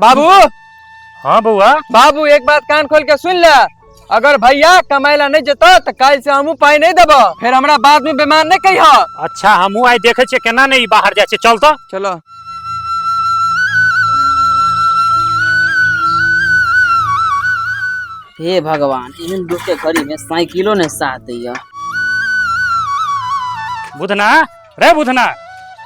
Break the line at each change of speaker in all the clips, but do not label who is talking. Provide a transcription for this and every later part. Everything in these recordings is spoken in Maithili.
बाबू।
हाँ बउआ।
बाबू, एक बात कान खोल के सुन ले, अगर भैया कमाए ला नहीं जेतो तो काल से हमू पाई नहीं देबो, फिर हमरा बाद में बीमार नहीं कहियो।
अच्छा, हमहू आइ देखे छियै केना नहीं बाहर जाइ छै। चल तो।
चलो।
हे भगवान, एहन दुख के घड़ी में साइकिलो ने साथ दैया।
बुधना रे बुधना।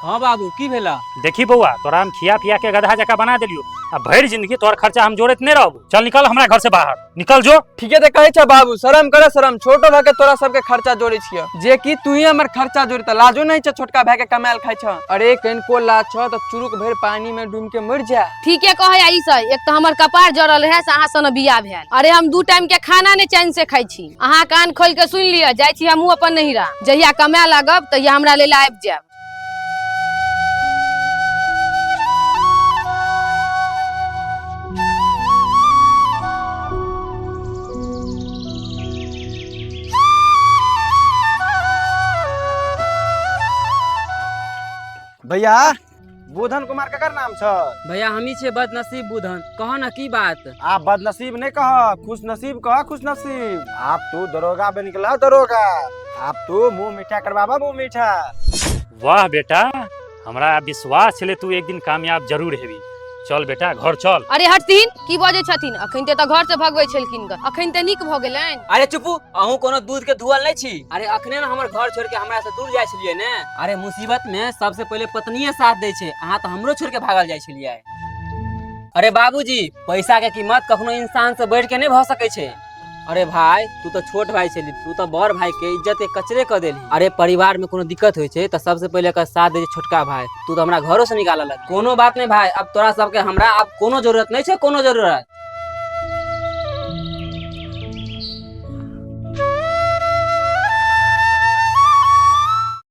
हाँ बाबू, की भेला?
देखी बउआ, तोरा हम खिया पिया के गधा जकाँ बना देलियो, आ भरि जिंदगी तोहर खर्चा हम जोड़ैत नहीं रहबो। चल निकल हमरा घर से बाहर, निकल जो।
ठीके तऽ कहै छ बाबू, शरम करे शरम, छोटो भाई के तोरा सबके खर्चा जोड़ै छियै, जे कि तू ही हमर खर्चा जोड़ी तऽ लाजो नहीं छ छोटका भाई के कमायल खाइ छ। अरे कनिको लाज छ तऽ चुरुक भरि पानी में डूब के मरि जा।
ठीके कहै ई सब, एक तऽ हमर कपार जरल रहे से अहाँ सन बियाह भेल। अरे हम 2 टाइम के खाना नहीं चैन से खाइ छी। अहाँ कान खोल के सुनि लिअ, जाइ छी हमहूँ अपन नहिरा, जहिया कमाए लागब तहिया हमरा लेल आबि जायब।
भैया, बुधन कुमार ककर नाम छ?
भैया, हमी छे बदनसीब बुधन, कह ना की बात?
आप बदनसीब नहीं कह, खुश नसीब कह, खुश नसीब। आप तू दरोगा बन गेला दरोगा, आप तू मुंह मीठा करवाबा मुंह मीठा।
वाह बेटा, हमरा विश्वास छले तू एक दिन कामयाब जरूर हेबी। चल बेटा घर चल।
अरे हटथिन, की बजै छथिन? अखन ते तऽ घर से भगबै छलखिन ग, अखन ते नीक भऽ गेलनि।
अरे चुपू, अहूँ कोनो दूध के धुअल नहीं छी। अरे अखने ने हमर घर छोड़ के हमरा से दूर जाइ छलियै ने। अरे मुसीबत में सबसे पहिले पत्नीये साथ दै छै, अहाँ तऽ हमरो छोड़ के भागल जाइ छलियै। अरे बाबूजी, पैसा के कीमत कखनो इंसान से बढ़ के नहीं भऽ सकै छै। अरे भाई, तू तो छोट भाई छली, तू तो बड़ भाई के इज्जत के कचरे कऽ देली। अरे परिवार में कोनो दिक्कत होइ छै तऽ सबसे पहिले एकर साथ दै छै छोटका भाई, तू तो हमरा घरो से निकाललक। कोनो बात नहीं भाई, अब तोरा सबके हमरा अब कोनो जरूरत नहीं छै, कोनो जरूरत।